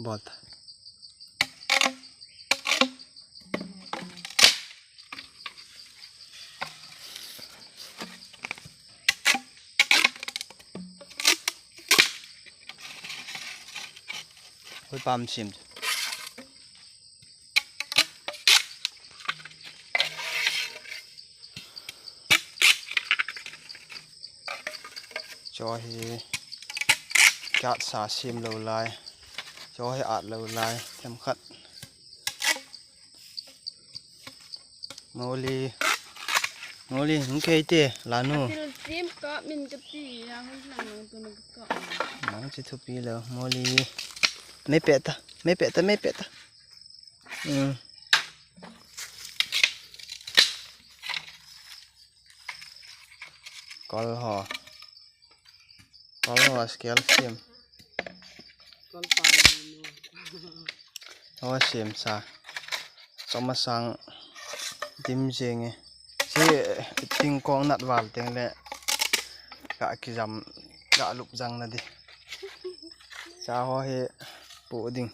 ບໍ່ ໂອ້ຍ ປາມຊິມ ຈອເຮກາດສາຊິມໂລລາຍ ຈອເຮອາດໂລລາຍ ເຂັມຂັດ ໂມລີ ໂມລີ ໂອເຄເຕ ລານູ ມັນຊິທຸປີແລ້ວ ໂມລີ ເມເປະຕາ ເມເປະຕາ ເມເປະຕາ ອືມ ກອລຫໍ ກອລຫໍສະແກວເຊມ ກອລປາລີໂນ ໂອເຊມຊາ ສອມມາສັງ ດິມເຈງ ຊິຕິງກອງນັດວາລເຕັງແລະ ກະກິຈຳ ກະລຸກຈັງນະດິ ຊາຫໍເຮ ປູດິງ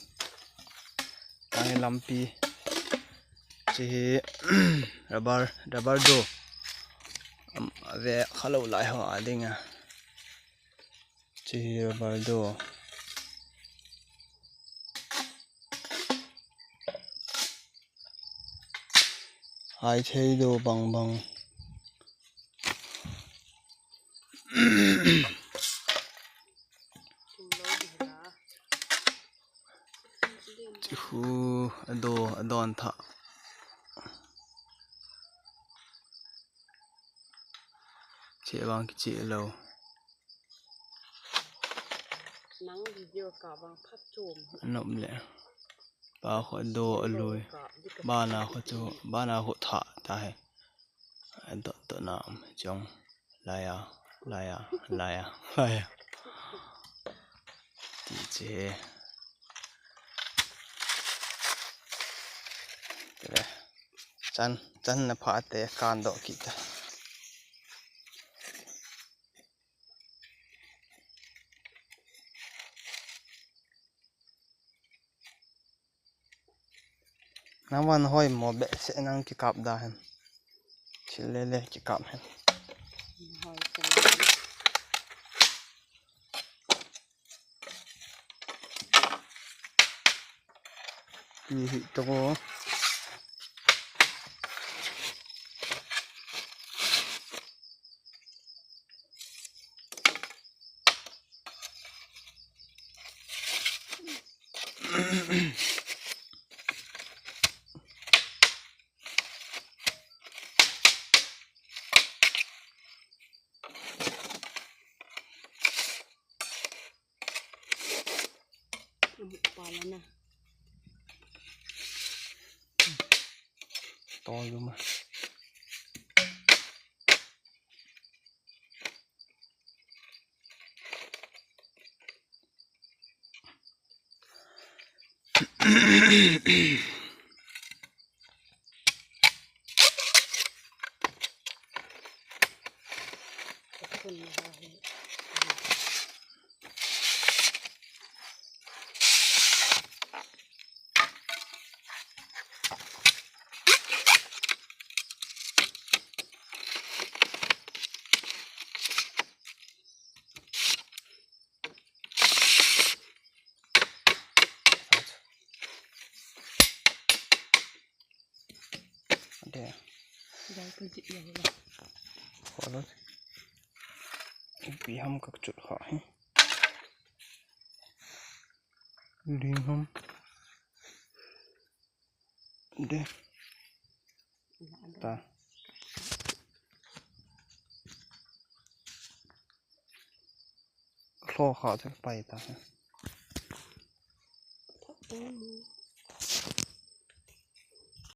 ກາງເຮລຳປີ ຊິເຮ ລະບາລ ລະບາລໂດ ອຳ ແວະຄາໂລລາຍຫໍອາດິງອາ ຊິເຮ ລະບາລໂດ ໄຮເທໂດ ບັງບັງ ຈິຄູ ອະໂດ ອະດອນທະ ເຈວັງກິເຈໂລ ອານົມແລະ ປາໂຄໂດອະລຸຍ ບານາໂຄໂຈ ບານາໂຄທະ ຕາເຮ ອະໂດໂຕນາມ ຈອງ ລາຍາ ລາຍາ ລາຍາ ລາຍາ ດີເຈ ຈັນ ຈັນນະພາເຕ ການໂດກິຕາ ນາງວັນຫອຍມໍແບະເສະນາງກິກັບດາຫັ້ນ ຊິເລເລກິກັບຫັ້ນ ອີຫິໂຕ. ປາແລ້ວນະ ຕໍ່ຢູ່ມາ. ເດ ໄດ້ກໍຈິດໃຫຍ່ລະ ພໍລະ ປີຫ້ຳກັບຈຸດຂາຍ ລີງຫ້ຳ ເດ້ ຕາ ລໍຂາວຈະໄປຕາ ໂອ້.